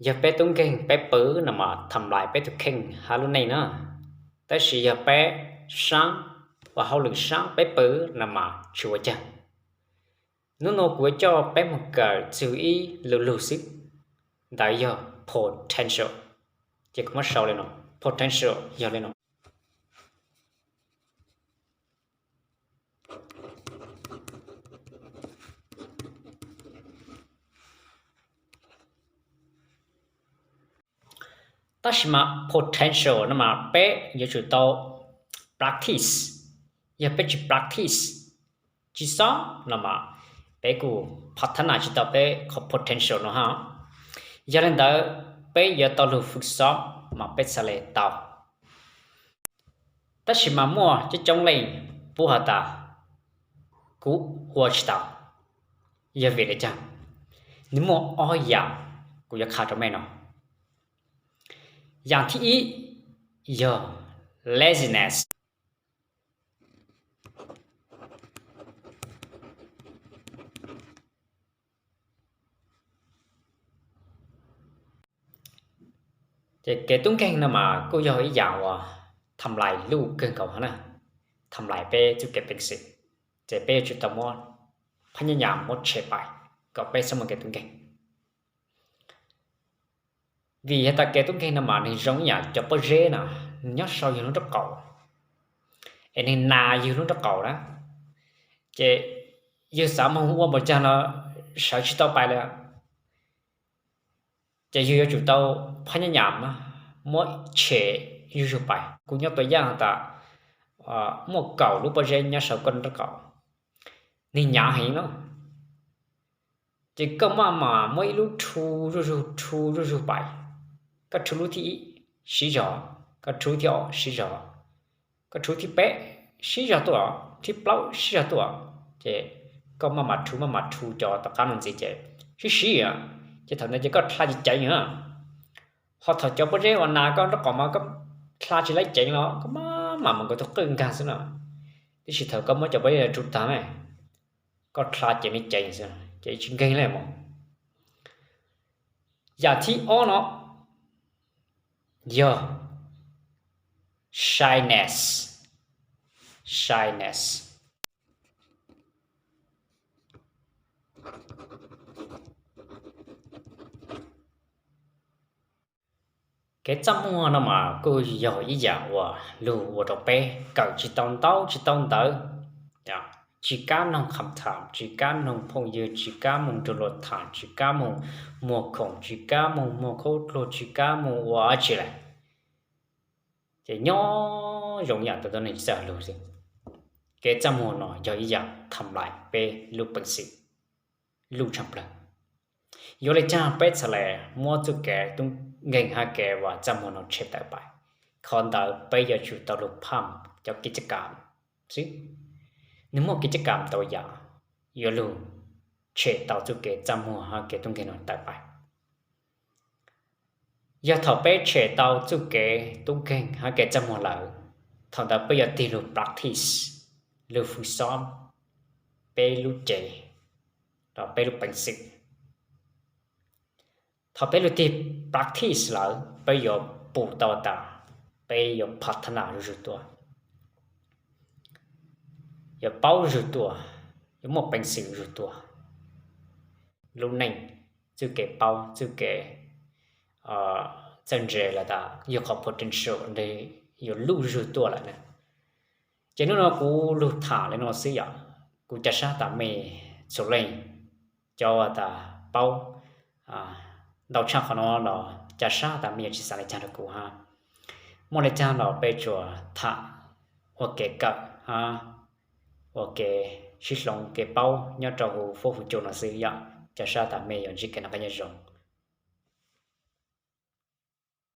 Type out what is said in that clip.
Yog peb tub nkeeg peb pw no mas tham lais peb tus kheej hab lub neej na. Tab sis yog peb saab ua hauj lwm saab peb pw no mas tsis ua caag. Nub nua kuv yuav coj peb moog kawm txug ib lu lug xwb, ntawd yog potential. Ces kuv muab sau le no, potential yog le no. Tab sis mas potential no mas peb yuav tsum tau practice. Yog peb tsis practice, tsis xob no mas peb kuj pha thab nas tsis tau peb qhov potential no hab. Yog le ntawd, peb yuav tau lug fwj xob mas peb txhaj le tau. Tab sis mas muaj coob coob leej puab has tas kuv ua tsis tau. Yog vim le caag? Nws muaj ob yaam kuv yuav qha rau mej no. Yaam thib ib yog laziness. Ces kev tub nkeeg no mas kuj yog ib yaam uas tham lais luj kawg nkaus hab na, tham lais peb txuj kev peev xwm. Ces peb yuav tsum tau muab phab nyab nyam muab tshem pais kom peb txhob muaj kev tub nkeeg. Vim has tas kev tub nkeeg no mas nwg zoo ib yaam cov pob zeb na, nwg nyob sau yug lub nraub qaum, es nwg nas yug lub nraub qaum na. Ces yug xav moog ua npaum caag los sawv tsis tau pais le. Ces yug yuav tsum tau phab nyab nyam muab tshem zuj zug pais. Kuv nyob tua yaaj tas muaj kaum lub pob zeb nyob sau koj nraub qaum, nwg nyav heev no. Ces koj maj mam muab ib lub rhu zuj zug, rhu zuj zug pais. Koj rhu lub thib ib, siv zog. Koj rhu thib ob, siv zog. Koj rhu thib peb, siv zog tuaj. Thib plaub, siv zog tuaj. Ces koj maj mam rhu, maj mam rhu cov tom qab no ntxiv ces sib siv, ces thaum ntawd ces koj dlha ceev ceev na. Ho thaum cov pob zeb uas nas koj nraub qaum mas koj dlha tsis laib ceev los koj maj mam mus nkawd tus qwj nkaag xwb na. Tiam sis thaum koj muab cov pob zeb rhu taag ne, koj dlha ceev li ceev xwb ces tsis nkeeg le mog. Yaam thib ob no yog shyness. Shyness. Kev txaj muag no mas kuj yog ib yaam uas lug ua rau peb kawm tsis tau ntau tsis tau ntawv. Tsis kam noog kham tham, tsis kam noog phooj ywg, tsis kam moog nrug luas tham, tsis kam moog muag khoom, tsis kam moog muag khaub dluag, tsis kam moog ua dab tsi le. Ces nyob zoo yaam tau tuab neeg tsis txawj lug xwb. Kev txaj muag no yog ib yaam tham lais peb lub peev xwm, lub tshaaj plawg. Yuav le caag peb txhad le muab txuj kev tub nkeeg hab kev uas txaj muag no tshem tawm pais? Qhov ntawd peb yuav tsum tau lug pham cov kiv caj kam xwb. Nwg muaj kiv caj kam ntau yaam yuav lug tshem tau txuj kev txaj muag hab kev tub nkeeg no tawm pais. Yog thaum peb tshem tau txuj kev tub nkeeg hab kev txaj muag lawm, thaum ntawd peb yuav tig lug practice, lug fwj xob peb lub cev, los peb lub peev xwm. Thaum peb lug tig practice lawm peb yuav pum tau tas peb yuav pha thab nas zuj zug tuaj, yuav paub zuj zug tuaj, yuav muaj peev xwm zuj zug tuaj. Lub neej, txuj kev paub, txuj kev txawj ntse los tas yog qhov potential ntawd yuav luj zuj zug tuaj lawm na. Ces hnub no kuv lug tham le no xwb yom. Kuv ca sab tas mej txhua leej cov tas paub ntau tshaj qhov no los ca sab tas mej yuav tsis xav le caag rau kuv hab. Muaj le caag los peb tsuas tham ua kev kawm hab ua kev sib hloov kev paub nyob rau huv fuab huv cua no xwb yom. Ca sab tas mej yuav ntsib kev noj qab nyob zoo.